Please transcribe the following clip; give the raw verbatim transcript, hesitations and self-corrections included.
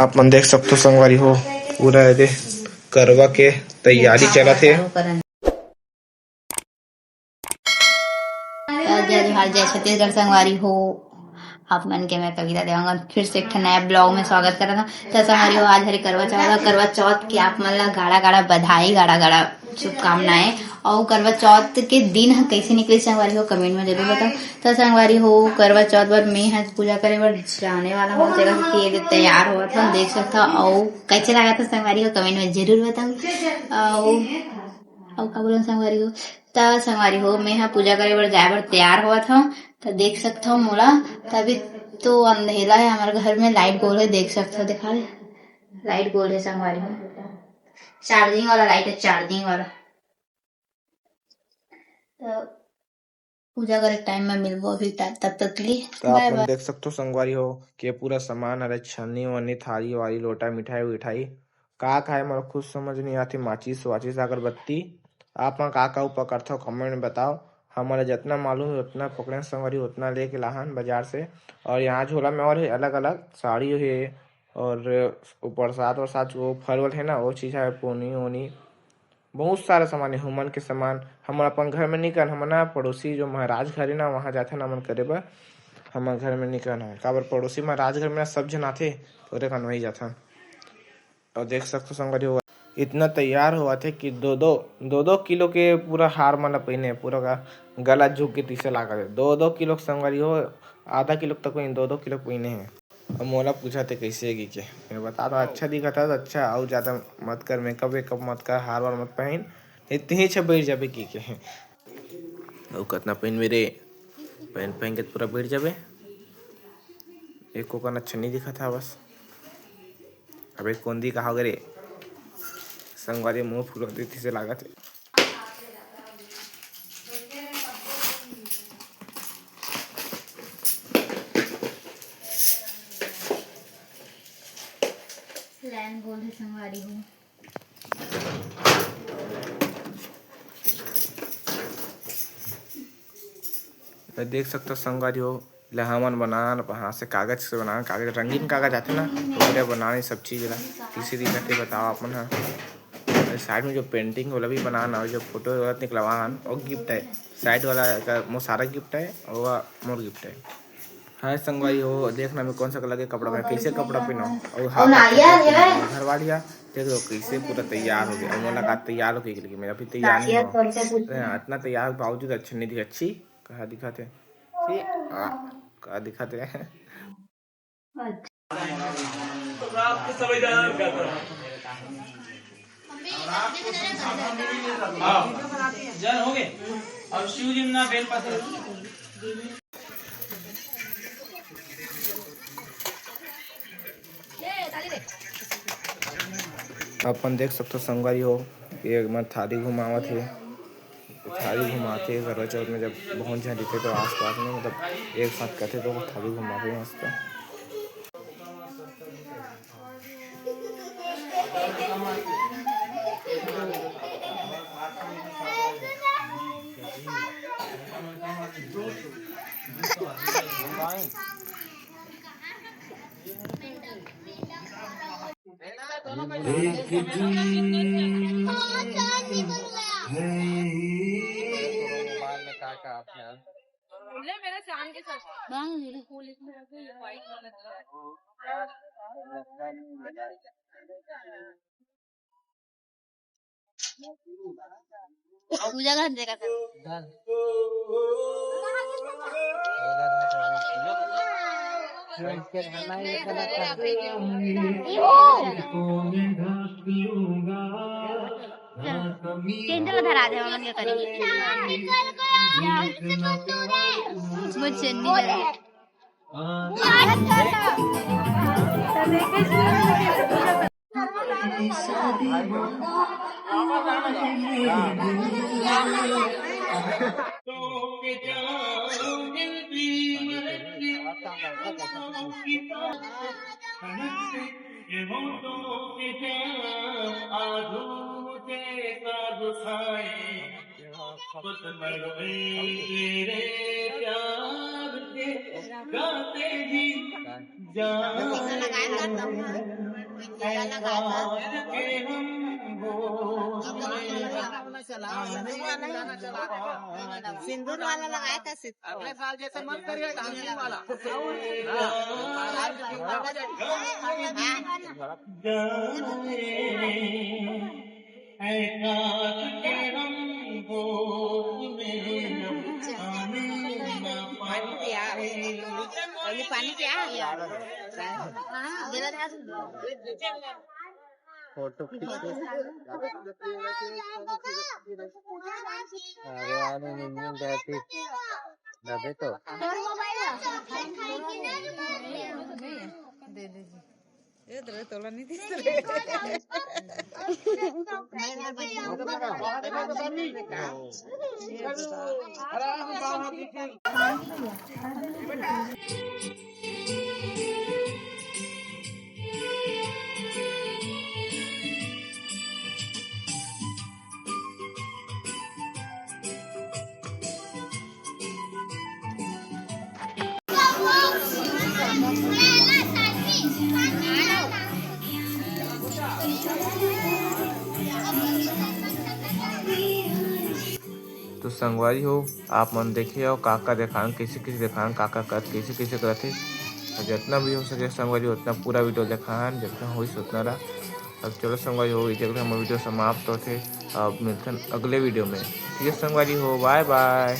आप मन देख सकथो संगवारी हो, पूरा एदे करवा के तैयारी चलत हे। जय जोहार, जय छत्तीसगढ़ संगवारी हो। आप मन के मैं कविता देवांगन फिर से एक ठन नया ब्लॉग में स्वागत करत हूँ। तो संगवारी हो, आज हरे करवा चौथ, करवा चौथ के आप मन ला गाड़ा गाड़ा बधाई, गाड़ा गाड़ा शुभकामनाएं। और करवा चौथ के दिन ह कैसे निकले संगवारी हो, कमेंट में जरूर बताओ। तो संगवारी हो, करवा चौथ बर मैं ह पूजा करे बर जाने वाला हूँ, जगह के लिए तैयार होवत हूँ, देख सकता हूँ। और कैसे लगा था संगवारी हो, कमेंट में जरूर बताओ। और, और का बोलूं संगवारी हो, त संगवारी हो, मैं ह पूजा करे बर जाए बर तैयार होवत हूँ। तो देख सकता हूँ मोला, तभी तो अंधेला है हमारे घर में, लाइट गोल है, देख सकता हूँ, दिखा दे, लाइट गोल है संगवारी हो, चार्जिंग वाला लाइट है, चार्जिंग वाला। तो पूजा करे टाइम में मिलबो अभी टा-, तब तक के लिए तो आप बाय मन बाय। देख सकथो संगवारी हो के पूरा सामान हरे, छन्नी वन्नी, थारी वारी, लोटा, मिठाई विठाई, का का है मोला खुद समझ नहीं आती। माचिस वाचिस, अगरबत्ती, आप मन का का उपाय करथव कमेंट में बताओ। हमारा जितना मालूम है उतना पकड़े संगवारी, उतना लेके लाहन बाजार से। और यहाँ झोला में और है अलग अलग साड़ी है और ऊपर साथ और साथ वो फल वल है ना, वो चीज़ है, पोनी ओनी, बहुत सारा सामान है, हुमन के सामान। हमन अपन घर में नहीं करन, हमन ना पड़ोसी जो महाराज घर है ना, वहाँ जाथन हमन करे बर। हमर घर में नहीं करन, काबर पड़ोसी महाराज घर में ना सब झन आथे, तो ओरे कन वही जाथन। और देख सकथो संगवारी हो, इतना तैयार होवत हे कि दो दो, दो दो किलो के पूरा हार मन ला पहिने, पूरा का गला झुक के तीसे लागत हे। दो दो किलो के संगवारी हो, आधा किलो तक पहिने, दो दो किलो पहिने हे। अब मोला पूछा थे कैसे है कि के, मैं बता दो, अच्छा दिखत है तो अच्छा, अउ ज्यादा मत कर, मेकअप वेकअप मत कर, हार वार मत पहन, इतनी छे बैठ जाबे कि के। अउ कतना पहनबे रे, पहन पहन के पूरा बैठ जाबे। एको कन अच्छा नहीं दिखत है बस। अबे कोंदी कहा गे रे, संगवारी मुंह फुला देती से लागत है। लाइन गोल है संगवारी हो। तो देख सकथो संगवारी हो, ले हमन बनान, हाथ से कागज से बनान, कागज, रंगीन कागज आथे ना, ओकरे बनान ये सब चीज ला। किसी दिखत हे बताओ आप मन हा। और साइड में जो पेंटिंग वाला भी बनान, और जो फोटो वाला निकलवान, वो गिफ्ट है। साइड वाला का मोर सारा गिफ्ट है, और मोर गिफ्ट है। हाय संगवारी हो, देखना मैं कौन सा कलर के कपड़ा पहना, कैसे कपड़ा पहना, और हाफ नारियल है। घर वाली है, देख लो कैसे पूरा तैयार हो गया। और मोला का तैयार हो गया, लेकिन मेरा भी तैयार नहीं नारियल हो। कौन सा कुछ अरे, इतना तैयार के बावजूद अच्छी नहीं दिखी, अच्छी कहा दिखाते, ये, आ, कहा दिखाते हैं। अच्छा। हाँ, जल हो गए। अब शिव जी ना बेल पत्र। अपन देख सकथो संगवारी हो, ये मन थारी घुमावत हे। थारी घुमाथे करवा चौथ में, जब बहुत झन रहिथे तो आसपास में, मतलब एक साथ करथे तो थारी घुमाथे मस्त। एक जी है। ले मेरा चांद के साथ। फूल इसमें रखे, ये व्हाइट वाला। पूजा का देखा था। कैंडल धरा दे हमन के करी। मुझे नहीं लगा। सिंदूर वाला लगाया था, सिंदूर। अगले साल जैसे मत करिए, डांसिंग वाला। पानी पिया, पानी पिया। फोटो खींचो। अरे यार, नहीं, नहीं, नहीं, बैठी। दबे तो। दे दीजिए। ये दे, तोला नहीं दिस रे। तो संगवारी हो, आप मन देखे हो का का देखान, कैसे कैसे देखान, का का करत, कैसे कैसे करत हे। तो जितना भी हो सके संगवारी हो, उतना पूरा वीडियो देखान, जितना होइस उतना रहा। अब चलो संगवारी हो, इही जगह हमर वीडियो समाप्त होथे। अब मिलथन अगले वीडियो में। ठीक है संगवारी हो, बाय बाय।